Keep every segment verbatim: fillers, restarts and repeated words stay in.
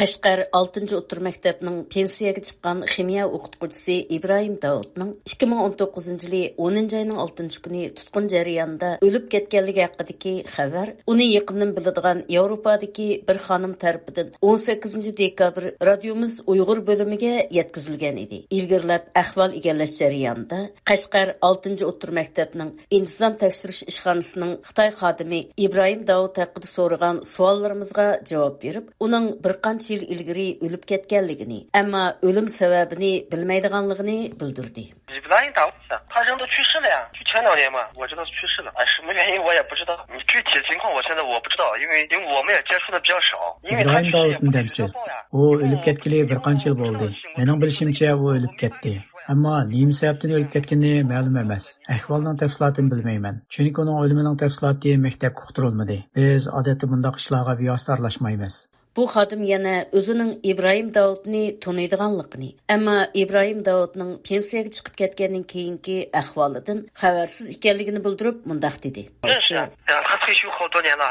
قەشقەر ئالتىنچى ئوتتۇرا مەكتەپنىڭ پېنسىيەگە چىققان خىمىيە ئوقۇتقۇچىسى ئىبراھىم داۋۇتنىڭ ئىككى مىڭ ئون توققۇزىنچى يىلى ئونىنچى ئاينىڭ ئالتىنچى كۈنى تۇتقۇن جەريانىدا ئۆلۈپ كەتكەنلىكى ھەققىدىكى خەۋەر ئۇنى يېقىندىن بىلىدىغان ياۋروپادىكى بىر خانىم تەرىپىدىن ئون سەككىزىنچى دېكابىر رادىيومىز ئۇيغۇر بۆلۈمىگە يەتكۈزۈلگەن ئىدى. ئىلگىرىلەپ ئەھۋال ئىگىلەش جەريانىدا قەشقەر ئالتىنچى ئوتتۇرا مەكتەپنىڭ ئىنتىزام تەكشۈرۈش ئىشخانىسىنىڭ خىتاي خادىمى ئىبراھىم داۋۇت ھەققىدە سورىغان سوئاللىرىمىزغا جاۋاب بېرىپ، ئۇنىڭ بىر قانچە يىل ئىلگىرى ئۆلۈپ كەتكەنلىكىنى، ئەمما ئۆلۈم سەۋەبىنى بىلمەيدىغانلىقىنى بىلدۈردى. 伊布拉欣·达乌斯，他人都去世了呀，就前两年嘛，我知道去世了。哎，什么原因我也不知道，你具体情况我现在我不知道，因为因为我们也接触的比较少，因为他去世也不知道呀。 ئىبراھىم داۋۇتنى دەمسىز؟ ئۇ ئۆلۈپ كەتكىلى بىر قانچە يىل بولدى. مېنىڭ بىلىشىمچە، ئۇ ئۆلۈپ كەتتى. ئەمما نېمە سەۋەبتىن ئۆلۈپ كەتكىنى مەلۇم ئەمەس. ئەھۋالنىڭ تەپسىلاتىنى بىلمەيمەن. چۈنكى ئۇنىڭ ئۆلۈمىنىڭ تەپسىلاتى مەكتەپكە ئۇقتۇرۇلمىدى. بىز ئادەتتە بۇنداق ئىشلارغا بىۋاسىتە ئارىلاشمايمىز. بۇ خادىم يەنە ئۆزىنىڭ ئىبراھىم داۋۇتنى تونۇيدىغانلىقىنى، ئەمما ئىبراھىم داۋۇتنىڭ پېنسىيەگە چىقىپ كەتكەندىن كېيىنكى ئەھۋالىدىن خەۋەرسىز ئىكەنلىكىنى بىلدۈرۈپ، مۇنداق دېدى. 认识啊，他退休好多年了。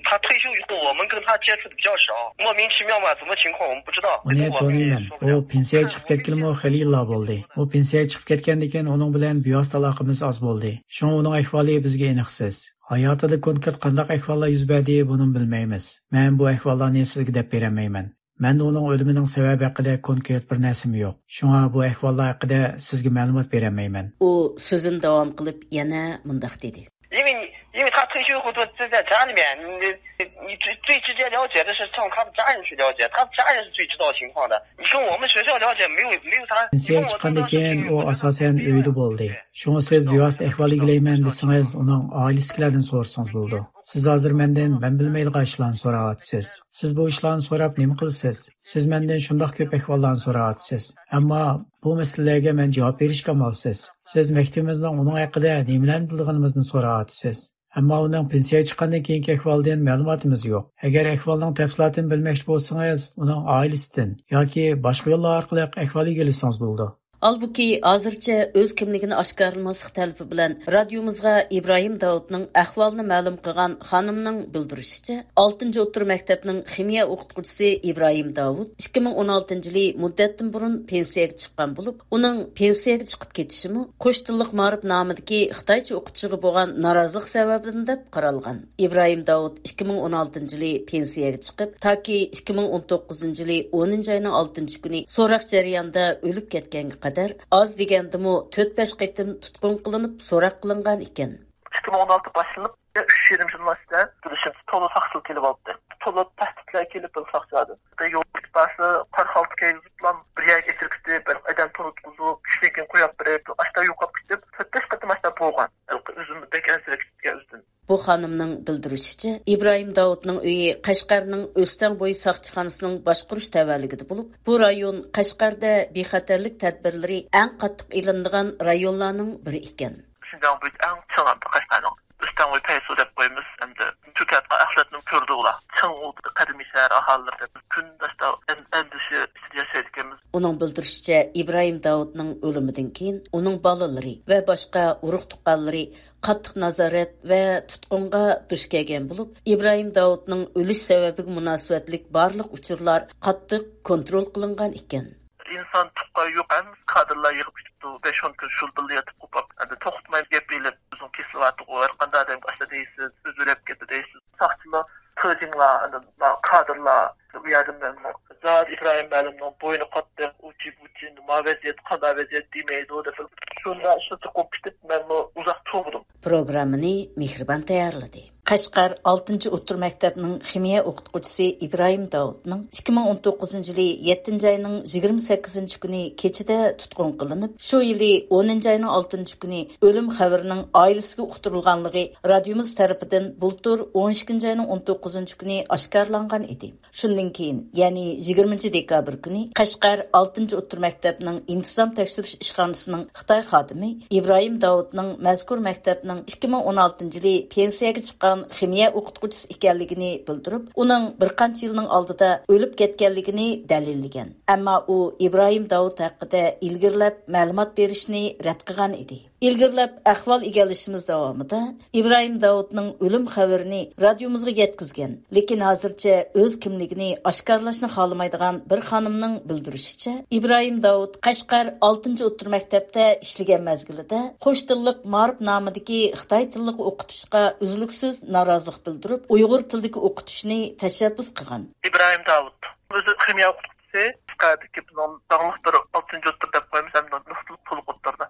他退休以后，我们跟他接触的比较少，莫名其妙嘛，什么情况我们不知道。 ئۇنى تونۇيمەن. ئۇ پېنسىيەگە چىقىپ كەتكىلىمۇ خېلى يىللار بولدى. ئۇ پېنسىيەگە چىقىپ كەتكەندىن كېيىن ئۇنىڭ بىلەن بىۋاسىتە ئالاقىمىز ئاز بولدى. شۇڭا ئۇنىڭ ئەھۋالى بىزگە ئېنىقسىز. ھاياتىدا كونكرېت قانداق ئەھۋاللار يۈز بەردى، بۇنىمۇ بىلمەيمىز. مەن بۇ ئەھۋاللارنى سىزگە دەپ بېرەلمەيمەن. مەندە ئۇنىڭ ئۆلۈمىنىڭ سەۋەبى ھەققىدە كونكرېت بىر نەرسىمۇ يوق. شۇڭا بۇ ئەھۋاللار ھەققىدە سىزگە مەلۇمات بېرەلمەيمەن. ئۇ سۆزىنى داۋام قىلىپ يەنە مۇنداق دېدى. 因为因为他退休后都是在家里面，你你你最最直接了解的是向他的家人去了解，他的家人是最知道情况的。你跟我们学校了解没有没有啥。 پېنسىيەگە چىققاندىن كېيىن ئۇ ئاساسەن ئۆيدە بولدى. شۇڭا سىز بىۋاسىتە ئەھۋال ئىگىلەيمەن دېسىڭىز، ئۇنىڭ ئائىلىسىدىكىلەردىن سورىسىڭىز بولىدۇ. سىز ھازىر مەندىن مەن بىلمەيدىغان ئىشلارنى سوراۋاتىسىز. سىز بۇ ئىشلارنى سوراپ نېمە قىلىسىز؟ سىز مەندىن شۇنداق كۆپ ئەھۋاللارنى سوراۋاتىسىز. ئەمما بۇ مەسىلىلەرگە مەن جاۋاب بېرىشكە ئامالسىز. سىز مەكتىۋىمىزنىڭ ئۇنىڭ ھەققىدە نېمىلەرنى بىلىدىغىنىمىزنى سوراۋاتىسىز. ئەمما ئۇنىڭ پېنسىيەگە چىققاندىن كېيىنكى ئەھۋالىدىن مەلۇماتىمىز يوق. ئەگەر ئەھۋالنىڭ تەپسىلاتىنى بىلمەكچى بولسىڭىز، ئۇنىڭ ئائىلىسىدىن ياكى باشقا يوللار ئارقىلىق ئەھۋال ئىگىلىسىڭىز بولىدۇ. ھالبۇكى، ھازىرچە ئۆز كىملىكىنى ئاشكارىلىماسلىق تەلىپى بىلەن رادىيومىزغا ئىبراھىم داۋۇتنىڭ ئەھۋالىنى مەلۇم قىلغان خانىمنىڭ بىلدۈرۈشىچە، ئالتىنچى ئوتتۇرا مەكتەپنىڭ خىمىيە ئوقۇتقۇچىسى ئىبراھىم داۋۇت ئىككى مىڭ ئون ئالتىنچى يىلى مۇددەتتىن بۇرۇن پېنسىيەگە چىققان بولۇپ، ئۇنىڭ پېنسىيەگە چىقىپ كېتىشىمۇ قوش تىللىق مائارىپ نامىدىكى خىتايچە ئوقۇتۇشىغا بولغان نارازىلىق سەۋەبىدىن دەپ قارالغان. ئىبراھىم داۋۇت ئىككى مىڭ ئون ئالتىنچى يىلى پېنسىيەگە چىقىپ، تاكى ئىككى مىڭ ئون توققۇزىنچى يىلى ئونىنچى ئاينىڭ ئالتىنچى كۈنى سوراق جەريانىدا ئۆلۈپ كەتكەنگە قەدەر ئاز دېگەندىمۇ تۆت-بەش قېتىم تۇتقۇن قىلىنىپ سوراق قىلىنغان ئىكەن. ئىككى مىڭ ئون ئالتە باشلىنىپ، ئۈچ يېرىم يىلنىڭ ئىچىدە بىلىشىمچە، تولا ساقچىلار كېلىپ ئالدى. تولا تەھدىتلەر كېلىپ، بىر ساقچىلاردىن. يول بارسا، قارا خالتا كىيگۈزۈپلا بىر يەرگە ئېتىركىتىپ، بىر ئادەم تونۇتقۇزۇپ، چۈشتىن كېيىن قويۇپ بېرىپ، ئاشتا يوقاپ كېتىپ، تۆت-بەش قېتىم ئاشتا بولغان. ئۆزۈم بەك ئەنسىرەپ كېتىپتىكەن ئۆزىدىن. بۇ خانىمنىڭ بىلدۈرۈشىچە، ئىبراھىم داۋۇتنىڭ ئۆيى قەشقەرنىڭ ئۆستەڭ بويى ساقچىخانىسىنىڭ باشقۇرۇش تەۋەلىكىدە بولۇپ، بۇ رايون قەشقەردە بىخەتەرلىك تەدبىرلىرى ئەڭ قاتتىق ئېلىنىدىغان رايونلارنىڭ بىرى ئىكەن. شىنجاڭ بويىچە ئەڭ چىڭ قەشقەرنىڭ ئۆستەڭ بويى پەيسۇ دەپ قويىمىز. ئەمدى تۈركىيەدىكى ئەخلەتنىڭ كۆردى ئۇلار. چىڭ ئۇ قەدىمىي شەھەر ئاھالىلىرى دەپ. كۈندە ئەن-، ئەندىشە ئىچىدە ياشايدىكەنمىز. ئۇنىڭ بىلدۈرۈشىچە، ئىبراھىم داۋۇتنىڭ ئۆلۈمىدىن كېيىن ئۇنىڭ بالىلىرى ۋە باشقا ئۇرۇق-تۇغقانلىرى قاتتىق نازارەت ۋە تۇتقۇنغا دۇچ كەلگەن بولۇپ، ئىبراھىم داۋۇتنىڭ ئۆلۈش سەۋەبىگە مۇناسىۋەتلىك بارلىق ئۇچۇرلار قاتتىق كونترول قىلىنغان ئىكەن. ئىنسان تۇغقان يوق، ھەممىسى كادىرلار يىغىپ كېتىپتۇ. بەش-ئون كۈن شۇ بىللە يېتىپ قوپۇپ، ئەمدى توختىماي گەپ ئېلىپ، ئۆزىڭ كېسىلىۋاتىدىغۇ، ھەر قانداق ئادەمگە ئاشۇنداق دەيسىز، ئۆزى ئۆلۈپ كەتتى دەيسىز. ساقچىلار، تېڭلار، ئەمدى كادىرلار، ئۇ يەردە مەنمۇ زادى ئىبراھىم مەلۇمنىڭ بوينى قاتتىق، ئۇچى-بۇچى، نېمە ۋەزىيەت، قانداق ۋەزىيەت دېمەيدۇ دەپ، شۇنداق ئىشلىتىپ قوپۇپ كېتىپ، مەنمۇ ئۇزاق تۇرمىدىم. پروگراممىنى مېھرىبان تەييارلىدى. قەشقەر ئالتىنچى ئوتتۇرا مەكتەپنىڭ خىمىيە ئوقۇتقۇچىسى ئىبراھىم داۋۇتنىڭ ئىككى مىڭ ئون توققۇزىنچى يىلى يەتتىنچى ئاينىڭ يىگىرمە سەككىزىنچى كۈنى كېچىدە تۇتقۇن قىلىنىپ، شۇ يىلى ئونىنچى ئاينىڭ ئالتىنچى كۈنى ئۆلۈم خەۋىرىنىڭ ئائىلىسىگە ئۇقتۇرۇلغانلىقى رادىيومىز تەرىپىدىن بۇلتۇر ئون ئىككىنچى ئاينىڭ ئون توققۇزىنچى كۈنى ئاشكارىلانغان ئىدى. شۇندىن كېيىن، يەنى يىگىرمىنچى دېكابىر كۈنى قەشقەر ئالتىنچى ئوتتۇرا مەكتەپنىڭ ئىنتىزام تەكشۈرۈش ئىشخانىسىنىڭ خىتاي خادىمى ئىبراھىم داۋۇتنىڭ مەزكۇر مەكتەپنىڭ ئىككى مىڭ ئون ئالتىنچى يىلى پېنسىيەگە چىققان خىمىيە ئوقۇتقۇچىسى ئىكەنلىكىنى بىلدۈرۈپ، ئۇنىڭ بىر قانچە يىلنىڭ ئالدىدا ئۆلۈپ كەتكەنلىكىنى دەلىللىگەن. ئەمما ئۇ ئىبراھىم داۋۇت ھەققىدە ئىلگىرىلەپ مەلۇمات بېرىشنى رەت قىلغان ئىدى. ئىلگىرىلەپ ئەھۋال ئىگىلىشىمىز داۋامىدا ئىبراھىم داۋۇتنىڭ ئۆلۈم خەۋىرىنى رادىيومىزغا يەتكۈزگەن، لېكىن ھازىرچە ئۆز كىملىكىنى ئاشكارىلاشنى خالىمايدىغان بىر خانىمنىڭ بىلدۈرۈشىچە، ئىبراھىم داۋۇت قەشقەر ئالتىنچى ئوتتۇرا مەكتەپتە ئىشلىگەن مەزگىلىدە قوش تىللىق مائارىپ نامىدىكى خىتاي تىللىق ئوقۇتۇشقا ئۈزلۈكسىز نارازىلىق بىلدۈرۈپ، ئۇيغۇر تىلىدىكى ئوقۇتۇشنى تەشەببۇس قىلغان. ئىبراھىم داۋۇت ئۆزى خىمىيە ئوقۇتقۇچىسى، قەشقەردىكى بۇنىڭ داڭلىق بىر ئالتىنچى ئوتتۇرا دەپ قويىمىز، ھەم نۇقتىلىق تولۇق ئوتتۇرىدا.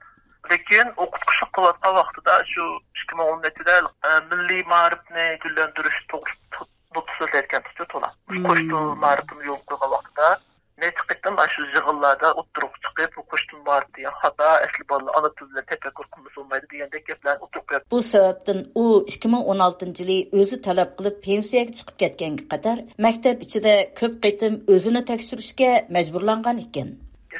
لېكىن ئوقۇتقۇچىلىق قىلىۋاتقان ۋاقتىدا شۇ ئىككى مىڭ ئون نەچچىدە، ئە، مىللىي مائارىپنى گۈللەندۈرۈش توغرىسىدا نۇتۇق سۆزلەيدىكەنتۇق تولا. مۇشۇ قوش تىل مائارىپىنى يولغا قويغان ۋاقتىدا نەچچە قېتىم ئاشۇ يىغىنلاردا ئوتتۇرىغا چىقىپ، بۇ قوش تىل مائارىپ دېگەن خاتا، ئەسلى بالىلار ئانا تىلى بىلەن تەپەككۇر قىلمىسا بولمايدۇ دېگەندەك گەپلەرنى ئوتتۇرىغا قويۇپ. بۇ سەۋەبتىن ئۇ ئىككى مىڭ ئون ئالتىنچى يىلى ئۆزى تەلەپ قىلىپ پېنسىيەگە چىقىپ كەتكەنگە قەدەر مەكتەپ ئىچىدە كۆپ قېتىم ئۆزىنى تەكشۈرۈشكە مەجبۇرلانغان ئىكەن.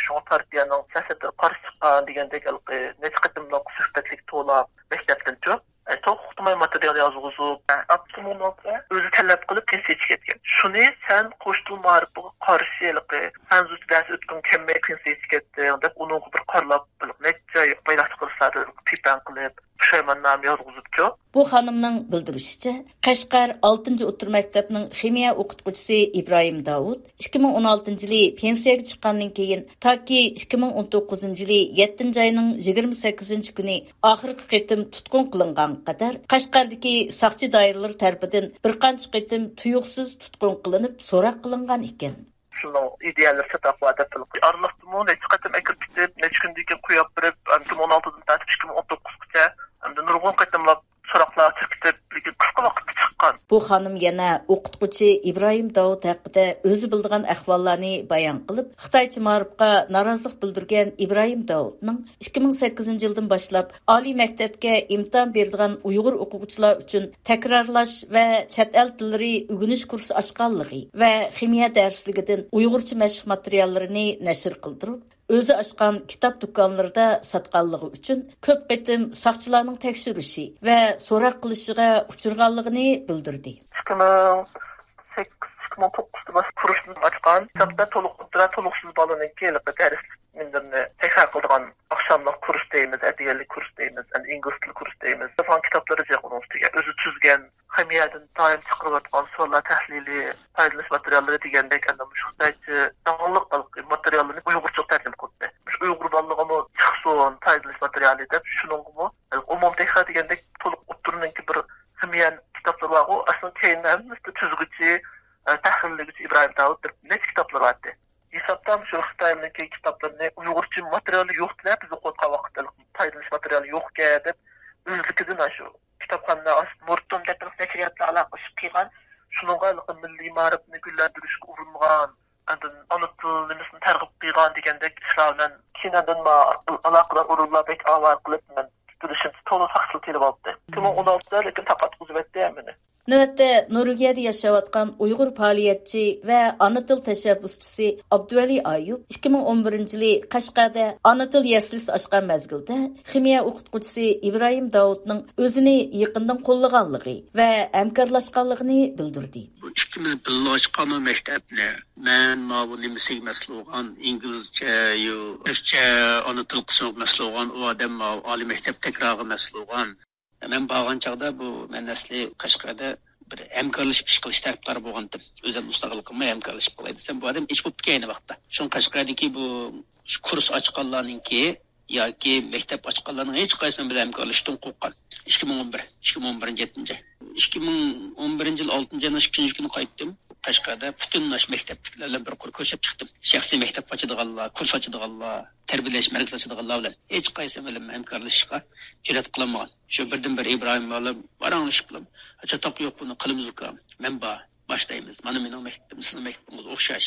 شۇڭا پارتىيەنىڭ سىياسەتلىرىگە قارشى چىققان دېگەندەك ھېلىقى نەچچە قېتىملىق سۆھبەتلىك تولا مەكتەپتىنچۇ، ئە، توختىماي ماتېرىيال يازغۇزۇپ، ئاپتونوم ئۆزى تەلەپ قىلىپ پېنسىيەگە چىقىپ كەتكەن. شۇنى سەن قوش تىل مائارىپىغا قارشى ھېلىقى خەنزۇچە دەرس ئۆتكۈڭ كەلمەي پېنسىيەگە چىقىپ كەتتىڭ دەپ ئۇنىڭغا بىر قارىلاپ، نەچچە ئاي بايلىقچە قىلسا پىپەڭ قىلىپ، پۇشايماننامە يازغۇزۇپچۇ. بۇ خانىمنىڭ بىلدۈرۈشىچە، قەشقەر ئالتىنچى ئوتتۇرا مەكتەپنىڭ خىمىيە ئوقۇتقۇچىسى ئىبراھىم داۋۇت ئىككى مىڭ ئون ئالتىنچى يىلى پېنسىيەگە چىققاندىن كېيىن، تاكى ئىككى مىڭ ئون توققۇزىنچى يىلى يەتتىنچى ئاينىڭ يىگىرمە سەككىزىنچى كۈنى ئاخىرقى قېتىم تۇتقۇن قىلىنغانغا قەدەر، قەشقەردىكى ساقچى دائىرىلىرى تەرىپىدىن بىر قانچە قېتىم تۇيۇقسىز تۇتقۇن قىلىنىپ، سوراق قىلىنغان ئىكەن. شۇنىڭ ئىدىيەلىرى چاتاق بار دەپ، ئارىلىقتىمۇ نەچچە قېتىم ئەكىرىپ كېتىپ، نەچچە كۈندىن كېيىن قويۇپ بېرىپ، ئىككى مىڭ ئون ئالتىدىن تارتىپ ئىككى مىڭ ئون توققۇزغىچە، ئەمدى نۇرغۇن قېتىملاپ سوراقلارغا چىقىپ كېتىپ، لېكىن قىسقا ۋاقىتتا چىققان. بۇ خانىم يەنە ئوقۇتقۇچى ئىبراھىم داۋۇت ھەققىدە ئۆزى بىلىدىغان ئەھۋاللارنى بايان قىلىپ، خىتايچە مائارىپقا نارازىلىق بىلدۈرگەن ئىبراھىم داۋۇتنىڭ ئىككى مىڭ سەككىزىنچى يىلدىن باشلاپ ئالىي مەكتەپكە ئىمتىھان بېرىدىغان ئۇيغۇر ئوقۇغۇچىلار ئۈچۈن تەكرارلاش ۋە چەت ئەل تىللىرى ئۆگىنىش كۇرسى ئاچقانلىقى ۋە خىمىيە دەرسلىكىدىن ئۇيغۇرچە مەشىق ماتېرىياللىرىنى نەشر قىلدۇرۇپ، ئۆزى ئاچقان كىتاب دۇكانلىرىدا ساتقانلىقى ئۈچۈن كۆپ قېتىم ساقچىلارنىڭ تەكشۈرۈشى ۋە سوراق قىلىشىغا ئۇچرىغانلىقىنى بىلدۈردى. ئىككى مىڭ سەككىز، ئىككى مىڭ توققۇزدا باشلاپ كۇرسنى ئاچقان. كىتابتا تولۇق ئوتتۇرا، تولۇقسىز بالىنىڭكى ھېلىقى دەرس نېمىلىرىنى تەكرار قىلىدىغان ئاخشاملىق كۇرس دەيمىز، ئەتىگەنلىك كۇرس دەيمىز، ئەمدى ئىنگلىز تىلى كۇرس دەيمىز. يازغان كىتابلىرى جىق ئۇنىڭ ئۈستىگە. ئۆزى تۈزگەن، خىمىيەدىن دائىم چىقىرىۋاتقان سوئاللار تەھلىلى، پايدىلىنىش ماتېرىياللىرى دېگەندەك، ئەنە مۇشۇ خىتايچە داڭلىق ماتېرىياللىرىنى ئۇيغۇرچىغا تەرجىمە قىلدى. مۇشۇ ئۇيغۇر بالىلىرىغىمۇ چىقسۇن، پايدىلىنىش ماتېرىيالى دەپ، شۇنىڭغىمۇ ئومۇم تەھرىر دېگەندەك تولۇق ئوتتۇرىنىڭكى بىر خىمىيە كىتابلىرى بارغۇ، ئەسلىدە كەينىدە ھەممىسىنى تۈزگۈچى، ئە، تەھرىرلىگۈچى ئىبراھىم داۋۇت دەپ نەچچە كىتابلىرى بارتى. ھېسابتا شۇ خىتاينىڭكى كىتابلىرىنى ئۇيغۇرچە ماتېرىيالى يوق دەپ بىز ئوقۇۋاتقان ۋاقىتتا، پايدىلىنىش ماتېرىيالى يوقكەن دەپ ئۆزلۈكىدىن شۇ كىتابخانا مۇرتۇم دەپ نەشرىياتلار ئالاقىلىشىپ قىلغان، شۇنىڭغا مىللىي مائارىپنى گۈللەندۈرۈشكە ئۇرۇنغان، ئاندىن ئانا تىل نېمىسىنى تەرغىب قىلغان دېگەندەك ئىشلار بىلەن كېيىن ئاندىن ما-، ئالاقىدار ئورۇنلار بەك ئاۋارە قىلىپ، مەن بىلىشىمچە، تولا ساقچىلار تېلىۋاپتۇ. ئىككى مىڭ ئون ئالتىدا لېكىن تاقاتقۇزۇۋەتتى ھەممىنى. نۆۋەتتە نورۋېگىيەدە ياشاۋاتقان ئۇيغۇر پائالىيەتچى ۋە ئانا تىل تەشەببۇسچىسى ئابدۇۋەلى ئايۇپ ئىككى مىڭ ئون بىرىنچى يىلى قەشقەردە ئانا تىل يەسلىسى ئاچقان مەزگىلدە خىمىيە ئوقۇتقۇچىسى ئىبراھىم داۋۇتنىڭ ئۆزىنى يېقىندىن قوللىغانلىقى ۋە ھەمكارلاشقانلىقىنى بىلدۈردى. بۇ ئىككىمىز بىللە ئاچقان مەكتەپنى، مەن ماۋۇ نېمىسىگە مەسئۇل بولغان، ئىنگلىزچە، يۇ، رۇسچە ئانا تىل قىسمىغا مەسئۇل بولغان، ئۇ ئادەم ماۋۇ ئالىي مەكتەپ تەكرارىغا مەسئۇل بولغان. مەن بارغان چاغدا بۇ، مەن ئەسلى قەشقەردە بىر ھەمكارلىشىپ ئىش قىلىش تەرەپدارى بولغانتىم. ئۆزۈم مۇستەقىل قىلماي ھەمكارلىشىپ قىلاي دېسەم، بۇ ئادەم ئېچىپ بوپتىكەن ئەينى ۋاقىتتا. شۇڭا قەشقەردىكى بۇ كۇرس ئاچقانلارنىڭكى ياكى مەكتەپ ئاچقانلارنىڭ ھېچقايسى مەن بىلەن ھەمكارلىشىشتىن قورققان. ئىككى مىڭ ئون بىر، ئىككى مىڭ ئون بىرىنچى يىل ئالتىنچى ئاينىڭ ئىككىنچى كۈنى قايتتىم. قەشقەردە پۈتۈن ئاشۇ مەكتەپتىكىلەر بىلەن بىر قۇر كۆرۈشۈپ چىقتىم. شەخسىي مەكتەپ ئاچىدىغانلار، كۇرس ئاچىدىغانلار، تەربىيەلەش مەركىزى ئاچىدىغانلار بىلەن ھېچقايسى بىلەن ھەمكارلىشىشقا جۈرئەت قىلالمىغان. شۇ بىردىنبىر ئىبراھىم مۇئەللىم پاراڭلىشىپلا، چاتاق يوق، بۇنى قىلىمىز ئۇكام. مەن بار، باشلايمىز. مانا مېنىڭ مەكتىپىم سىزنىڭ مەكتىپىڭىزگە ئوخشاش.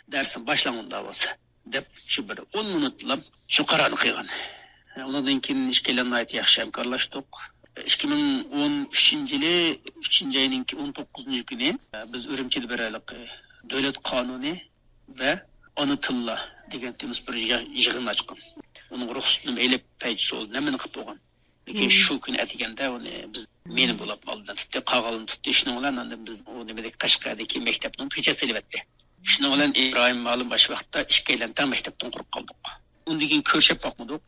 دەرسنى باشلاڭ ئۇنداق بولسا، دەپ شۇ بىر ئون مىنۇتلا شۇ قارارنى قىلغان. ئۇنىڭدىن كېيىن ئىككىيلەن ناھايىتى ياخشى ھەمكارلاشتۇق. ئىككى مىڭ ئون ئۈچىنچى يىلى ئۈچىنچى ئاينىڭ ئون توققۇزىنچى كۈنى بىز ئۈرۈمچىدە بىر ھېلىقى دۆلەت قانۇنى ۋە ئانا تىللار دېگەن تېمىسى بىر يا-، يىغىن ئاچقان. ئۇنىڭغا رۇخسىتىنىمۇ ئېلىپ، پەيجى سول نېمىنى قىلىپ بولغان. لېكىن شۇ كۈنى ئەتىگەندە ئۇنى بىز، مېنى بۇلاپ ئالدىدىن تۇتتى، قالغانلىرىنى تۇتتى. شۇنىڭ بىلەن ئاندىن بىز ئۇ نېمىدىكى قەشقەردىكى مەكتەپنىڭ پېچەت سېلىۋەتتى. شۇنىڭ بىلەن ئىبراھىم مۇئەللىم ئاشۇ ۋاقىتتا ئىككىيلەن تەڭ مەكتەپتىن قۇرۇپ قالدۇق. ئۇندىن كېيىن كۆرۈشۈپ باقمىدۇق.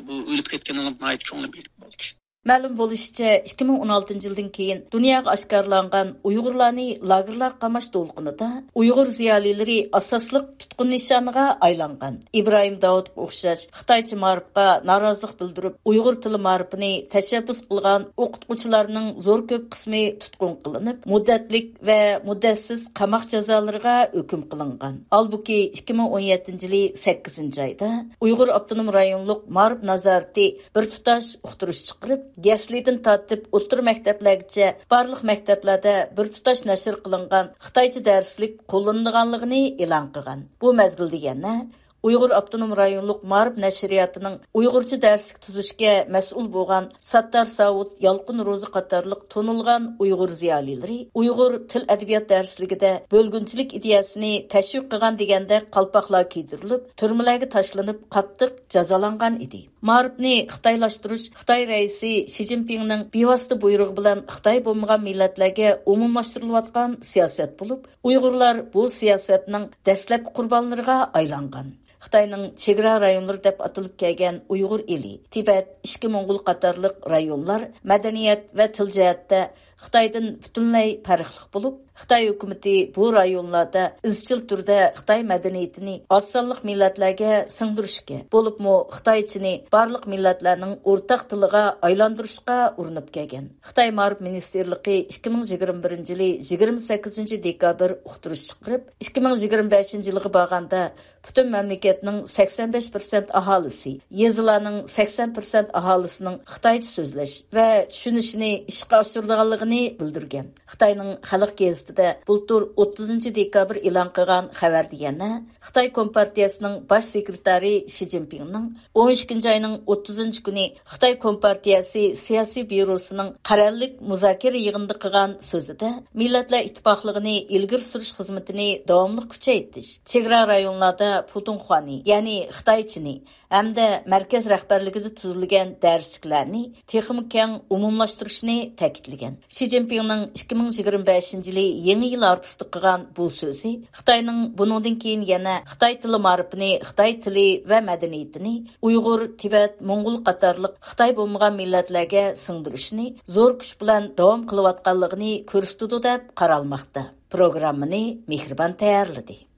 بۇ ئۆلۈپ كەتكەننىڭ ناھايىتى چوڭ بىر بولدى. مەلۇم بولۇشىچە، ئىككى مىڭ ئون ئالتىنچى يىلدىن كېيىن دۇنياغا ئاشكارىلانغان ئۇيغۇرلارنى لاگېرلارغا قاماش دولقۇنىدا ئۇيغۇر زىيالىيلىرى ئاساسلىق تۇتقۇن نىشانىغا ئايلانغان. ئىبراھىم داۋۇتقا ئوخشاش خىتايچە مائارىپقا نارازىلىق بىلدۈرۈپ، ئۇيغۇر تىلى مائارىپىنى تەشەببۇس قىلغان ئوقۇتقۇچىلارنىڭ زور كۆپ قىسمى تۇتقۇن قىلىنىپ، مۇددەتلىك ۋە مۇددەتسىز قاماق جازالىرىغا ھۆكۈم قىلىنغان. ھالبۇكى، ئىككى مىڭ ئون يەتتىنچى يىلى سەككىزىنچى ئايدا ئۇيغۇر ئاپتونوم رايونلۇق مائارىپ نازارىتى بىر تۇتاش ئۇقتۇرۇش چىقىرىپ، گەسلىدىن تارتىپ ئوتتۇرا مەكتەپلەرگىچە بارلىق مەكتەپلەردە بىر تۇتاش نەشر قىلىنغان خىتايچە دەرسلىك قوللىنىدىغانلىقىنى ئېلان قىلغان. بۇ مەزگىلدە يەنە ئۇيغۇر ئاپتونوم رايونلۇق مائارىپ نەشرىياتىنىڭ ئۇيغۇرچە دەرسلىك تۈزۈشكە مەسئۇل بولغان ساتتار ساۋۇت، يالقۇن روزى قاتارلىق تونۇلغان ئۇيغۇر زىيالىيلىرى ئۇيغۇر تىل ئەدەبىيات دەرسلىكىدە بۆلگۈنچىلىك ئىدىيەسىنى تەشۋىق قىلغان دېگەندەك قالپاقلار كىيدۈرۈلۈپ، تۈرمىلەرگە تاشلىنىپ، قاتتىق جازالانغان ئىدى. مائارىپنى خىتايلاشتۇرۇش خىتاي رەئىسى شى جىنپىڭنىڭ بىۋاسىتە بۇيرۇقى بىلەن خىتاي بولمىغان مىللەتلەرگە ئومۇملاشتۇرۇلۇۋاتقان سىياسەت بولۇپ، ئۇيغۇرلار بۇ سىياسەتنىڭ دەسلەپكى قۇربانلىرىغا ئايلانغان. خىتاينىڭ چېگرا رايونلىرى دەپ ئاتىلىپ كەلگەن ئۇيغۇر ئېلى، تىبەت، ئىچكى موڭغۇل قاتارلىق رايونلار مەدەنىيەت ۋە تىل جەھەتتە خىتايدىن پۈتۈنلەي پەرقلىق بولۇپ، خىتاي ھۆكۈمىتى بۇ رايونلاردا ئىزچىل تۈردە خىتاي مەدەنىيىتىنى ئاز سانلىق مىللەتلەرگە سىڭدۈرۈشكە، بولۇپمۇ خىتايچىنى بارلىق مىللەتلەرنىڭ ئورتاق تىلىغا ئايلاندۇرۇشقا ئۇرۇنۇپ كەلگەن. خىتاي مائارىپ مىنىستىرلىقى ئىككى مىڭ يىگىرمە بىرىنچى يىلى يىگىرمە سەككىزىنچى دېكابىر ئۇقتۇرۇش چىقىرىپ، ئىككى مىڭ يىگىرمە بەشىنچى يىلغا بارغاندا پۈتۈن مەملىكەتنىڭ سەكسەن بەش پىرسەنت ئاھالىسى، يېزىلارنىڭ سەكسەن پىرسەنت ئاھالىسىنىڭ خىتايچە سۆزلەش ۋە چۈشىنىشىنى ئىشقا ئاشۇرىدىغانلىقىنى بىلدۈرگەن. خىتاينىڭ خەلق گېزىتىدە بۇلتۇر ئوتتۇزىنچى دېكابىر ئېلان قىلغان خەۋەردە يەنە خىتاي كومپارتىيەسىنىڭ باش سېكرېتارى شى جىنپىڭنىڭ ئون ئىككىنچى ئاينىڭ ئوتتۇزىنچى كۈنى خىتاي كومپارتىيەسى سىياسىي بيۇروسىنىڭ قەرەللىك مۇزاكىرە يىغىنىدا قىلغان سۆزىدە، مىللەتلەر ئىتتىپاقلىقىنى ئىلگىرى سۈرۈش خىزمىتىنى داۋاملىق كۈچەيتىش، چېگرا رايونلاردا پۇتۇڭخۇانى، يەنى خىتايچىنى ھەمدە مەركەز رەھبەرلىكىدە تۈزۈلگەن دەرسلىكلەرنى تېخىمۇ كەڭ ئومۇملاشتۇرۇشنى تەكىتلىگەن. شى جىنپىڭنىڭ ئىككى مىڭ يىگىرمە بەشىنچى يىلى يېڭى يىل ھارپىسىدا قىلغان بۇ سۆزى خىتاينىڭ بۇنىڭدىن كېيىن يەنە خىتاي تىلى مائارىپىنى، خىتاي تىلى ۋە مەدەنىيىتىنى ئۇيغۇر، تىبەت، موڭغۇل قاتارلىق خىتاي بولمىغان مىللەتلەرگە سىڭدۈرۈشنى زور كۈچ بىلەن داۋام قىلىۋاتقانلىقىنى كۆرسىتىدۇ دەپ قارالماقتا. پروگراممىنى مېھرىبان تەييارلىدى.